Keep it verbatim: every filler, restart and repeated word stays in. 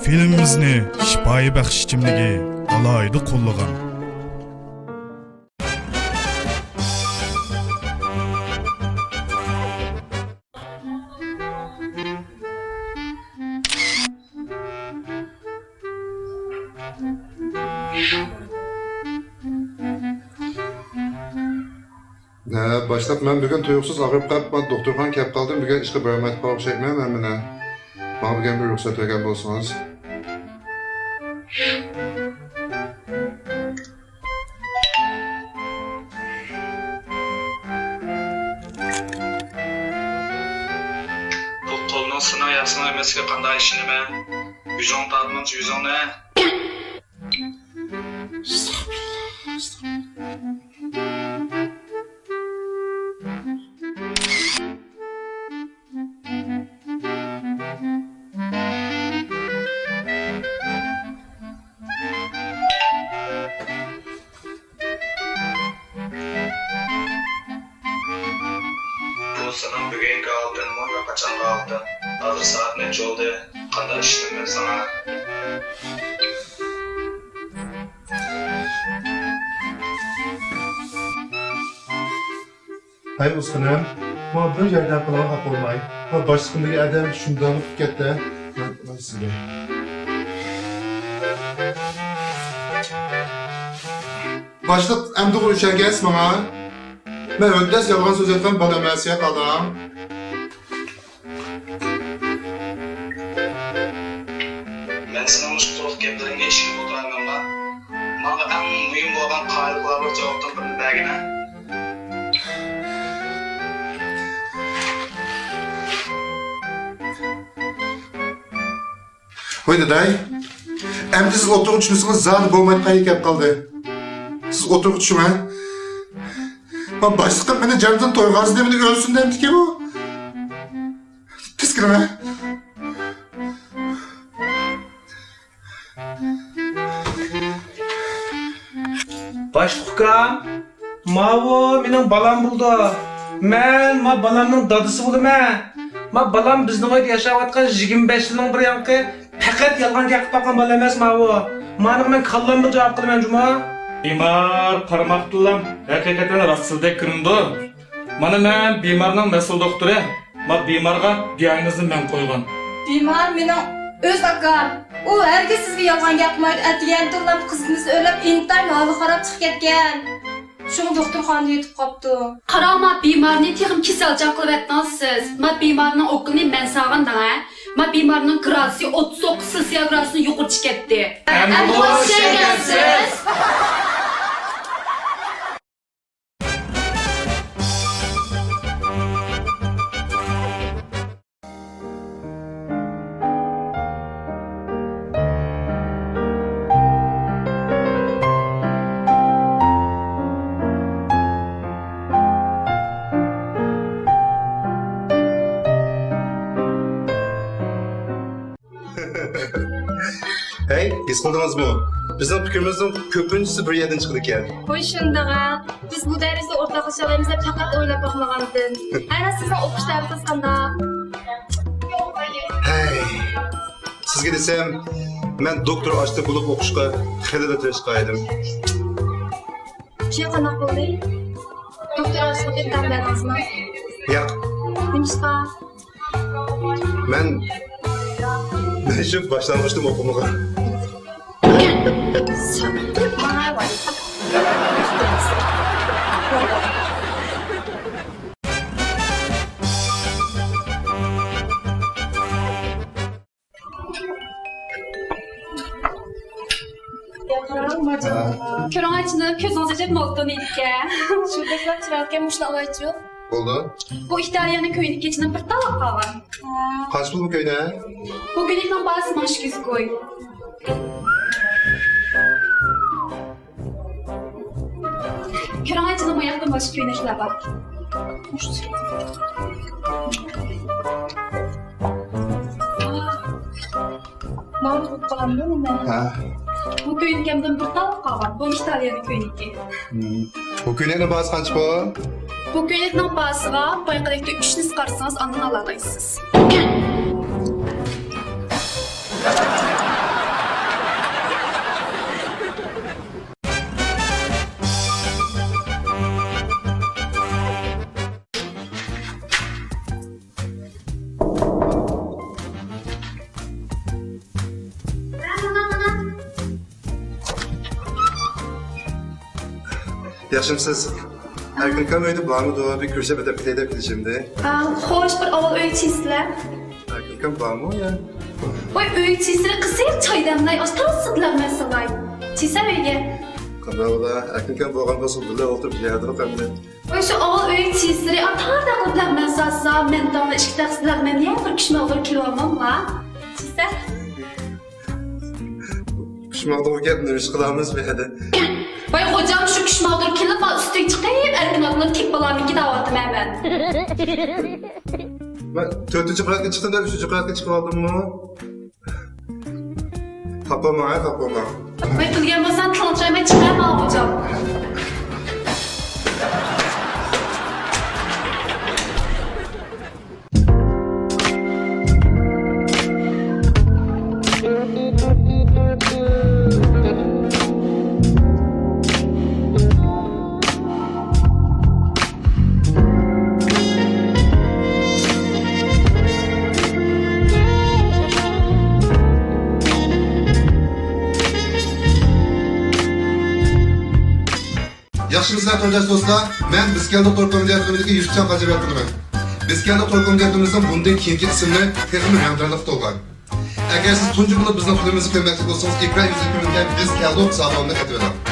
بىلىمىمىزنى شىپايى بەخش ئىچىملىكى ئالاھىدە قوللىغان. ھە، باشلىق، مەن بۈگۈن تۇيۇقسىز ئاغرىپ قاپمەن، دوختۇرخانىغا كەپ قالدىم، بۈگۈن ئىشقا بارالمايدىغان ئوخشايمەن مەن مانا. ماڭا بۈگۈن بىر رۇخسەت بەرگەن بولسىڭىز. بۇ قولنىڭ سېنىڭ ياخشىنىڭ ئەمەسلىكىگە قانداق ئىشىنىمەن؟ يۈزۈڭنى تارتمامچۇ، يۈزۈڭنى؟ بۇ سېنىڭ بۈگۈنكى ھالىتىڭمۇ يا قاچانقى ھالىتىڭ؟ ھازىر سائەت نەچچە بولدى؟ قانداق ئىشلىنىمەن ساڭا؟ ھەي ئۇستىنىم، ماڭا بىر ياردەم قىلىڭ، خاپا بولماي. ھە، باشلىقىمدىكى ئادەم شۇنداق كەتتى. مەن، مەن سىزگە. باشلىق، ئەمدىغۇ ئىشەنگەنسىز ماڭا؟ مەن ھۆددەس يالغان سۆز ئېيتقان بالا ئەمەس يا، قالدىڭ. مەن سېنىڭ مۇشۇ قۇرۇق گەپلىرىڭگە ئىشىنىپ ئولتۇرالمايمەن. ماڭا ئەڭ مۇھىم بولغان قائىدە-قۇراللىق جاۋابتىن بىرنى بەرگىنە. ۋاي داداي، ئەمدى سىز ئوتتۇرىغا چۈشمىسىڭىز زادى بولمايدىغان يېرى كەپ قالدى. سىز ئوتتۇرىغا چۈشۈڭ، ھە؟ ما باشلىقىم مېنى جانىدىن تويغانسىدى، مېنى ئۆلسۇن دەمدىكى ئۇ. تېز كېلىڭە. باشلىق ئۇكام، ماۋۇ مېنىڭ بالام بولىدۇ. مەن ما بالامنىڭ دادىسى بولىمەن. ما بالام بىزنىڭ ئۆيدە ياشاۋاتقان يىگىرمە بەش يىلنىڭ بۇرۇنقى پەقەت يالغان گەپ قىلىپ باققان بالا ئەمەس ماۋۇ. مانىڭغا مەن كاللامدىن جاۋاب قىلىمەن جۇمۇ. بىمار قارىماقتىنلا ھەقىقەتەن راستچىلدەك كۆرۈنىدۇ. مانا مەن بىمارنىڭ مەسئۇل دوختۇرى. ما بىمارغا دىئاگنوزنى مەن قويغان. بىمار مېنىڭ ئۆز ئاكام. ئۇ ھەرگىز سىزگە يالغان گەپ قىلمايدۇ. ئەتىگەندىنلا قىزىتمىسى ئۆرلەپ، ئىنتايىن ھالى خاراب چىقىپ كەتكەن. شۇڭا دوختۇرخانىدا يېتىپ قاپتۇ. قاراڭ، ما بىمارنى تېخىمۇ كېسەلچان قىلىۋەتتىڭىز سىز. ما بىمارنىڭ ئوكۇلىنى مەن سالغان دەڭ ھە. ما بىمارنىڭ گرادۇسى ئوتتۇز توققۇز سېلسىيە گرادۇسىدىن يۇقىرى چىقىپ كەتتى. ئەمدى ئوخشايدىكەنسىز. ھەي، ھېس قىلدىڭىزمۇ؟ بىزنىڭ پىكرىمىزنىڭ كۆپىنچىسى بىر يەردىن چىقىدىكەن. ۋاي شۇنداق ھە. بىز بۇ دەرىجىدە ئورتاقلىشالايمىز دەپ پەقەت ئويلاپ باقمىغانىدىم. ئەنە سىزنىڭ ئوقۇش دەۋرىڭىز قانداق؟ ھەي، سىزگە دېسەم، مەن دوكتور ئاشلىق بولۇپ ئوقۇشقا خېلىلا تىرىشقان ئىدىم. كېيىن قانداق بولدى؟ دوكتور ئاشلىققا ئىمتىھان بەردىڭىزمۇ؟ ياق. نېمىشقا؟ مەن، مەن شۇ باشلانغۇچتىمۇ ئوقۇمىغان. كۆرۈڭ ئاچىنىم، كۆزىڭىز ئەجەب مالتون ئىدىكەن. شۇ بەكلا چىرايلىقكەن، مۇشۇنى ئالايچۇ. بولدى. بۇ ئىتالىيەنىڭ كۆينىكى ئىچىدىن بىر تال قالغان. قانچە پۇل بۇ كۆينەك؟ بۇ كۆينەكنىڭ باھاسى مىڭ ئىككى يۈز كوي. كۆرۈڭ ئاچىنىم، بۇ ياقتا باشقا كۆينەكلەر بار. ماڭا تۇتۇپ قالامدۇ نېمە؟ ھە. بۇ كۆينىكىمدىن بىر تال قالغان. بۇ ئىتالىيەنىڭ كۆينىكى. ھىم. بۇ كۆينەكنىڭ باھاسى قانچە بۇ؟ بۇ كۆينەكنىڭ باھاسىغا بايقىدەكتە ئۈچنى قارىسىڭىز، ئاندىن ئالالايسىز. ياخشىمسىز؟ ئەركىنكام ئۆيدە بارمىدۇ؟ بىر كۆرۈشۈپ ئۆتۈپ كېتەي دەپ كېلىشىمدى. ئا، خوش، بىر ئاۋۋال ئۆي چىيسىلەر. ئەركىنكام بارمۇ يا؟ ۋاي، ئۆي چىيسىلەر قىزىم، چاي دەملەي، ئاز تازا سىدلەمەن سالاي. چىيسە ئۆيگە. قانداق بولا؟ ئەركىنكام بولغان بولسا بىللە ئولتۇرۇپ يەردۇق ئەمدى. ۋاي، شۇ ئاۋۋال ئۆي چىيسىلىرى ئاتار دەقىلىپ لەغمەن ساتسا، مەن داڭلا ئىككى تەخسە لەغمەن يەپ بىر كۈشمەۋلىرى كېلىۋالماملا. چىيسە. كۈشماقتىغۇ گەپ، نېمە ئىش قىلامىز بۇ يەردە؟ ۋاي خوجام، شۇ كۈشماقتىغۇ كېلىپ، ئۈستىگە چىقىپ، ئەركىن ئاكىنىڭ تېپىپ ئالامىكىن دەۋاتىمەن مەن. مەن تۆتىنچى قەۋەتكە چىقتىم دەپ، ئۈچىنچى قەۋەتكە چىقىۋالدىممۇ؟ خاپا بولماڭ، خاپا بولماڭ. ۋاي، بىلگەن بولساڭ تىلىڭ چايماي چىقىۋەرمە خوجام. ياخشىمۇسىلەر تورداش دوستلار؟ مەن بىز كەلدۇق تور كومېدىيە تۈرىدىكى يۈسۈپجان قاجىبېك بولىمەن. بىز كەلدۇق تور كومېدىيە تۈرىمىزنىڭ بۇندىن كېيىنكى ئىسىملىرى تېخىمۇ رەڭدارلىققا تولغان. ئەگەر سىز تۇنجى بولۇپ بىزنىڭ فىلىمىمىزنى كۆرمەكچى بولسىڭىز، ئېكران يۈزىگە كۆرۈنگەن بىز كەلدۇق زالونىنى قېتىۋېلىڭ.